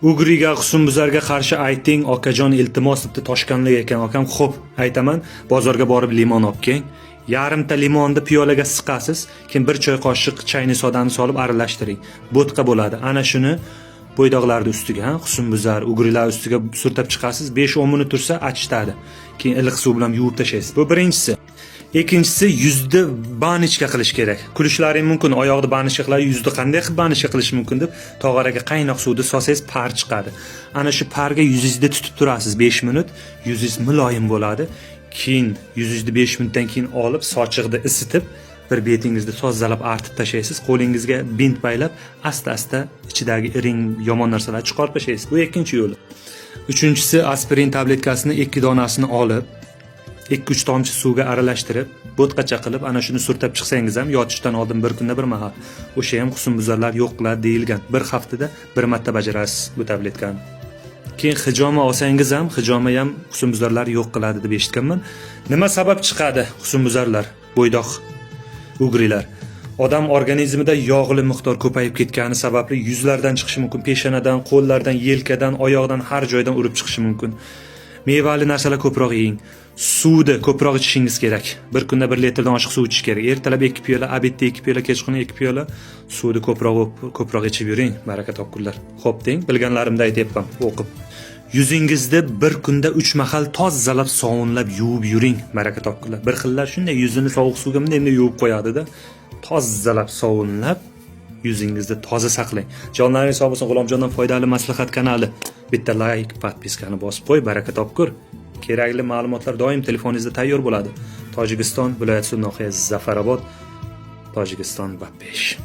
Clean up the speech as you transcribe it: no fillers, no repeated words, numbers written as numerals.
Угри ga, husnbuzarga qarshi ayting, okajon, iltimos, debdi. Toshkanlik ekan akam. Xo'p, aytaman. Bozorga borib limon olib keling. Yarimta limonni piyolaga siqasiz, keyin 1 choy qoshiq чайный sodani solib aralashtiring. Bo'tqa bo'ladi. Ana shuni bo'ydoqlarni ustiga, ha, husnbuzar, угри lar ustiga surtab chiqasiz. 5-10 minut tursa, achitadi. Keyin iliq suv bilan yuvib tashlaysiz. Bu birinchisi. Ikkinchisi, yuzni баночка qilish kerak. Kulishlaring mumkin, oyoqni баночка qiladi, yuzni qanday qilib баночка qilish mumkin deb. Tog'oraga qaynoq suvni solsangiz, пар chiqadi. Ana shu пар ga yuzingizni tutib turasiz 5 minut, yuzingiz muloyim bo'ladi. Keyin yuzingizni 5 minutdan keyin olib, sochiqni isitib, bir betingizni tozalab artib tashlaysiz. Qo'lingizga bint baylab, asta-asta ichidagi iring, yomon narsalarni chiqarib tashlaysiz. Bu ikkinchi yo'li. Uchinchisi, aspirin tabletkasini 2 donasini olib, 2-3 tomchi suvga aralashtirib, bo'tqacha qilib, ana shuni surtab chiqsangiz ham yotishdan oldin bir kunda bir mahal. O'sha ham husnbuzarlar yo'q qiladi deyilgan. Bir haftada bir marta bajarasiz bu tabletkani. Keyin hijoma olsangiz ham, hijoma ham husnbuzarlar yo'q qiladi deb eshitganman. Nima sabab chiqadi husnbuzarlar, bo'ydoq, угри lar? Odam organizmida yog'li miqdor ko'payib ketgani sababli yuzlardan chiqishi mumkin, peshonadan, qo'llardan, yelkadan, oyoqdan, har joydan urib chiqishi mumkin. Mevali narsalar ko'proq yeng. Suvni ko'proq ichishingiz kerak. Bir kunda 1 litrdan oshiq suv ichish kerak. Ertalab 2 piyola, обед da 2 piyola, kechqurun 2 piyola suvni ko'proq ko'proq ichib yuring, baraka topkunlar. Xo'p deng, bilganlarimni aytyapman, o'qib. Yuzingizni bir kunda 3 mahal tozalab, sovunlab yuvib yuring, baraka topkunlar. Bir xillar shunday yuzini sovuq suvga bunday bunday yuvib qo'yadi-da. Tozalab, sovunlab yuzingizni toza saqlang. Jonlaringiz sog' bo'lsin. G'ulomjondan foydali maslahat kanali. Bitta layk, подписка ni bosib qo'y, baraka topkur. Kerakli ma'lumotlar doim telefoningizda tayyor bo'ladi. Tojikiston, viloyat sud nohiyasi, Zafarobod, Tojikiston, va 5.